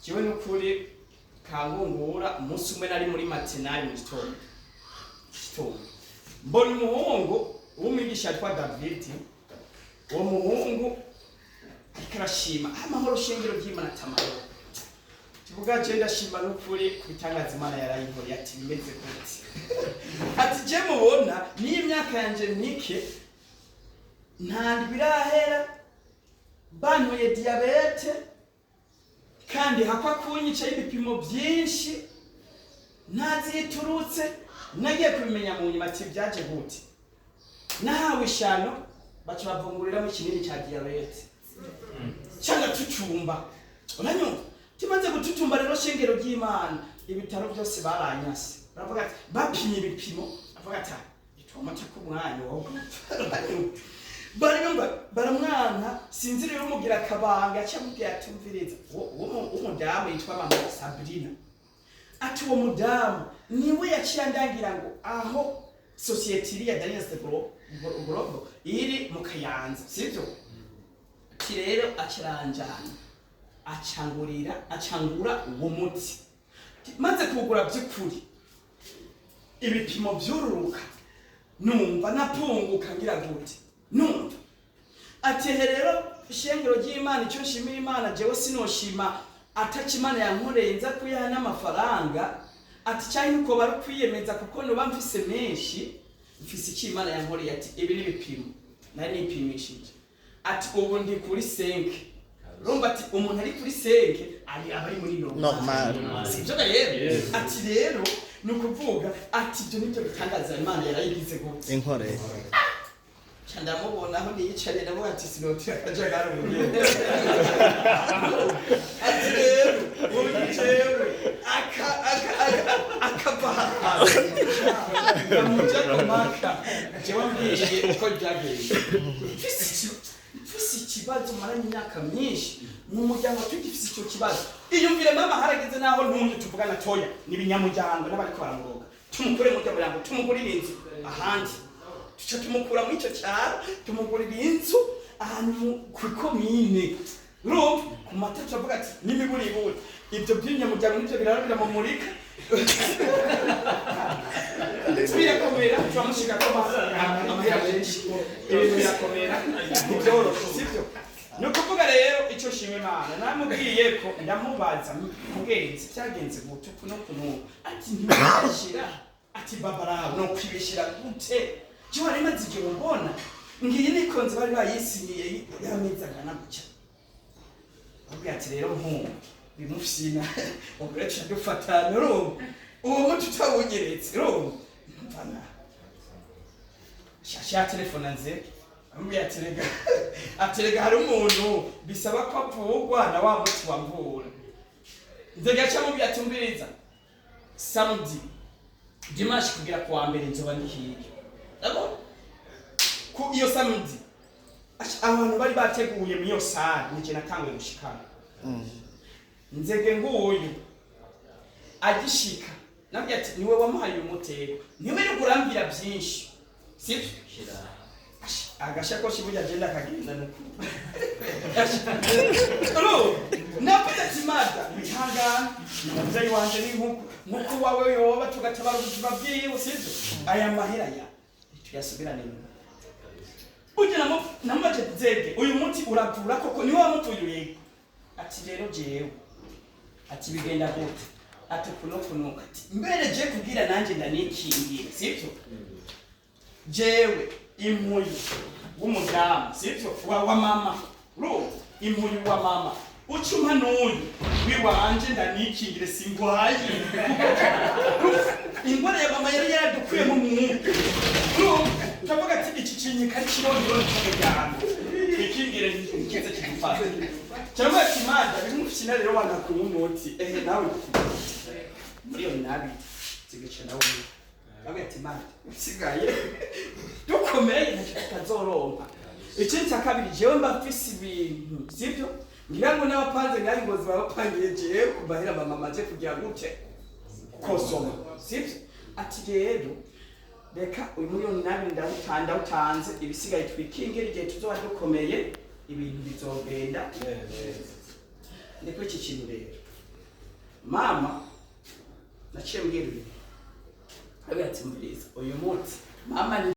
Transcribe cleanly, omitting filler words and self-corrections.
Jewe n'ukuri kangungura, umunsi umwe nari muri matinale mu gitondo gitondo, mbona umuhungu w'umwigisha yitwa David. Uwo muhungu ariko arashima amahoro, shengero ry'Imana, atamahoro. Tuvuga je ndashima n'ukuri ku bitangaza Imana yarayinkoreye. Ati: "Bimeze gute?" Ati: "Je mubona niyo imyaka yanje mike, nta ndwi irahera banyoye diabète, kandi hakwa kunyica y'ibipimo byinshi ntaziturutse. Nagiye kubimenya mu nyuma." Ati: "Byaje gute?" Nahawe ishano, baca bavunguriramo ikinini cya diabète cyangwa tucumba, uranyumva? Tumaze gututumba rero, shengero ry'Imana, ibitaro byose baranyase. Baravuga ati, bapimye ibipimo, avuga ati: "Itwamata ku mwanya wowe." Uranyumva? Bariyumva baramwanka. Sinzi rero, umugira akabanga, aca amubwira ati: "Umviriza." Uwo mudamu yitwa mama Sabrina. Ati: "Uwo mudamu niwe yaciye andangira ngo aho sosiyete iri ya Daniel Global iri mu Kayanza, sivyo?" Ati: "Rero acaranjana, acangurira, acangura uwo muti. Ati: 'Maze kuwugura, by'ukuri ibipimo byururuka, numva napunguka ngira gute, numva.'" Ati: "Ehe rero, ishengero ry'Imana, icyo nshimira Imana, jewe sinoshima ataca Imana yankoreye nza kuyaha n'amafaranga." Ati: "Cyangwa nuko bari kwiyemeza kuko nuba mfise menshi, mfise icyo Imana yankoreye." Ati: "Ibi ni ibipimo nari nipimishije." Ati: "Ubu ndi kuri 5." Urumva, ati umuntu ari kuri 5 ari aba ari muri Normal. Sibyo rero? Ati: "Rero ni ukuvuga," ati, "ibyo nibyo bitangaza Imana yarayigize gute." Inkore. Ca ndamubona aho niyicariye, ndavuga ati: "Sinotira akajagari umugeni." Ati: "Rero uyu jewe akava ahantu ndamuja kumaka." Jewe mbwiye uko byagenze, mfise ikibazo maranye imyaka myinshi mu muryango, tugifise icyo kibazo. Iyumvire, mama harageze naho ntunye tuvugana toya ni ibinyamuryango n'abariko baramuroga, tumukure mu muryango, tumugurire inzu ahandi. Tuca tumukura muri icyo cyaro, tumugurira inzu ahantu ku ikomine. Urumva, ku mata turavuga ati n'imiburiburi, ibyo by'inyamuryango nibyo birara biramumurika, birakomera, turamushika ko amahera menshi, ibintu birakomera, ntibyoroshe, sibyo? Ni ukuvuga rero, icyo shima Imana, namubwiye ko ndamubaza: "Mugenzi, byagenze gute uku no kunuku?" Ati: "Ntibashira." Ati: "Babarawe, no kwibishira gute? Jewe wari maze igihe mbona ngiyi nikonze bari bayisinyiye y'amezi angana gutya." Abwira ati: "Rero nkubu bimufyina, ubwo rero tuca dufatana." Urumva, uwo muti utawunyeretse, urumva mvana shasha ya telefone nze amubwira ati: "Rega," ati, "rega hari umuntu bisaba ko avugwa na wa muti wamvura." Nzega aca amubwira ati: "Umviriza, samedi, dimanche kugera kuwa mbere nzoba ndi hirya." Ndabona ku iyo samedi abantu bari bateguye muri iyo salle, nije natanguye gushikana. Nzege nguyu agishika, nabwiye ati: "Niwe wamuhaye uyu mutego, niwe uri urambwira byinshi, sibyo?" Agashakoshi burya agenda akagenda nuko navuze ati: "Mada wihangane, umubyeyi wanje ni nkuko wawe yoba, tugatabara ubuzima bwiwe, sibyo? Aya mahera ya tuyasubirane inyuma." Burya namubaje: "Zege, uyu muti uravura koko? Niwe wamuvuye?" "Yego." Ati: "Rero jewe," ati, "bigenda gute?" Ati: "Kuno kuno." Ati: "Mbere je kubwira nanje ndanikingira, sibyo? Jewe impuyu w'umudamu, sibyo, wa mama, urumva, impuyu wa mama ucuma n'uyu wiwanje, ndanikingire, singwaye. Ingwara ya mama yari yaradukuyemo umwuka." Urumva, turavuga ati iki kinyika ari kirondoro cy'umuryango, twikingire ntikize kidufata. Cyangwa ati: "Mada bimufyina rero, wanga kunywa umuti, ehe nawe 2 miliyoni zigaca nawe." Bavuga ati: "Mada usigaye dukomeye, ntacyo tutazoronka." Ikindi cya kabiri, jewe mba mfise ibintu, sibyo? Ngira ngo n'abapanze ngaho ingozi baba bapangiye jewe kubahera mama maje kugira gute kosoma, sibyo? Ati: "Rero reka uyu 2 miliyoni ndawutanze, ibisigaye twikingire, igihe tuzoba dukomeye ibintu bizogenda." Ni kuri iki kintu rero. Mama naciye mbwira uyu, aravuga ati: "Mviriza, uyu munsi mama ni